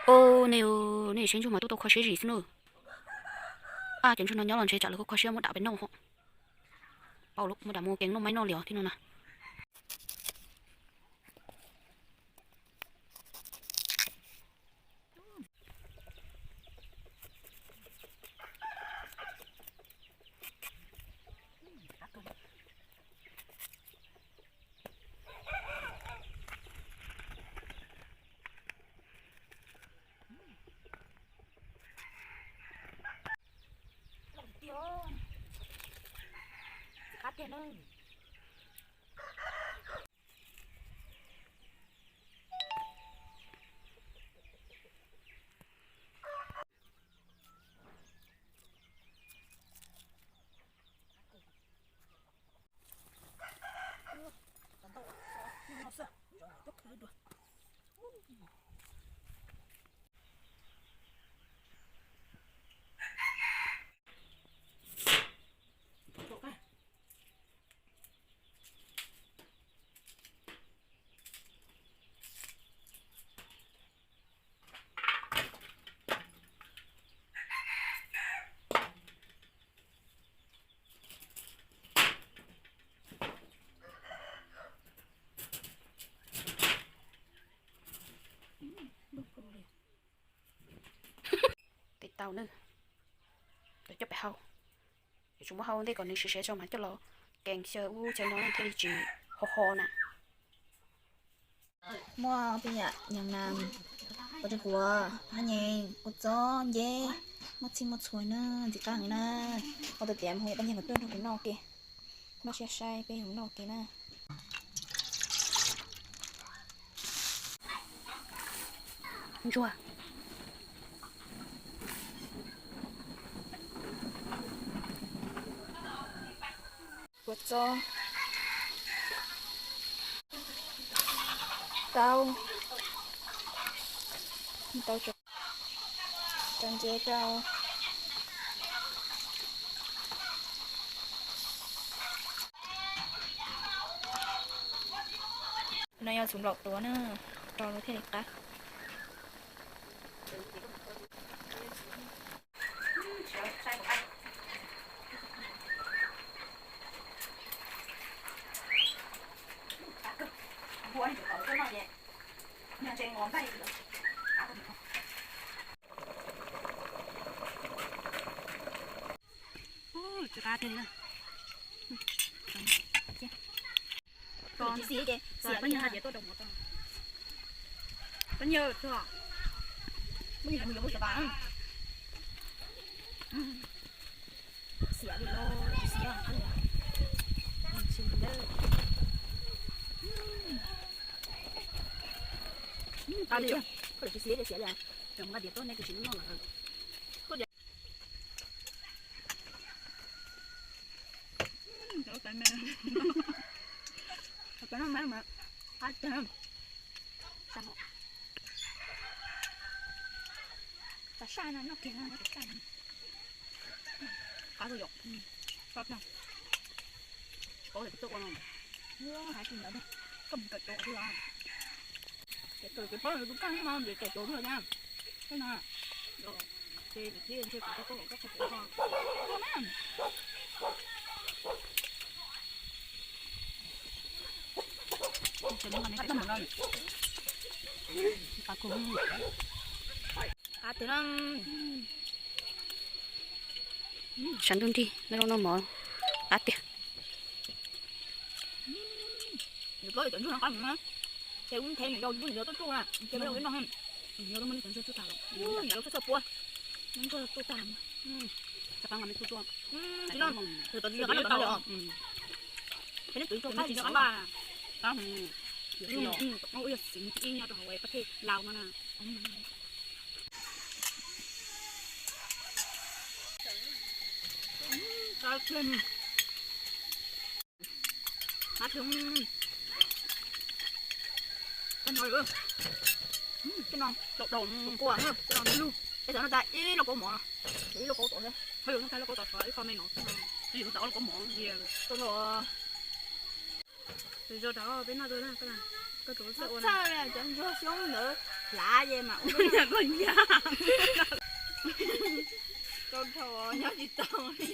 Ub, nej, nej saib ntsuag mas tuaj tau kho siab zim xwb na. Ab, cov ntsuag no nyob los ntshe tsam lawv kho kho siab muab dam pem noj ho. Paub lawm, muab dam mus ua ke noj maib noj li os thiab no na. Tes tau na, coj pem hau. Yuav tsum muab hau ntej kom nws siav siav tso mas coj los kees xyaw ub xyaw no thiaj li tsis ho ho na. Muaj tej yam yam na, pos tseg quav, hab nyees, kua txob, nceb, muaj txhij muaj txhua na, ntxim qab heev na. Ua tau tiav mus hu paj ntxoog kom tuaj nrog kuv noj ke, noj siab saib peb hu noj ke na. Ntsuag, kua txob, taub, taub, tso nceb rau. No yog txhuv nplaum tuav na, rau thiaj li qab. Qab yom, tsis paub tias tuaj ua no, hais tias ntawd koj mus kawm cov twg los, cov twg ces paub tus koj no ces cov cov twg na, tej no, ces thiaj ntshe kuv tau tuaj kom koj qhov cov ho tuaj na. Qab tiag. Sav ntuj nrig noj zaub noj mov qab tiag. Ces wb nrhiav cov ntsuag no qab mus na, ces wb nrhiav nws yau, nws yau tuaj tsuj na, ces wb noj, nws yau muab nws cov ntsuag tsuj tag lawm, nws yau txhua txhua pua, nws ntsuag tsuj tag. Tsis no, tus tod tsis yog qab no, tus tod yog, ces neb tus tsuj qab tsis yog qab, qab, ub yog xwm ib nyob rau hauv pab thej Laus no na. Tej no lauj, lauj, lauj, lauj, lauj kaub mov, ib lauj kaub tom, ib lauj kaub tom ib qho me no, ib lauj kaub mov, zoo rau peb noj rau na, koj txawj ua na. Cov ntsuag xyoob ntawd, Hlav ces mas ua koj ncaj. Koj dhau nyob tsis tau li.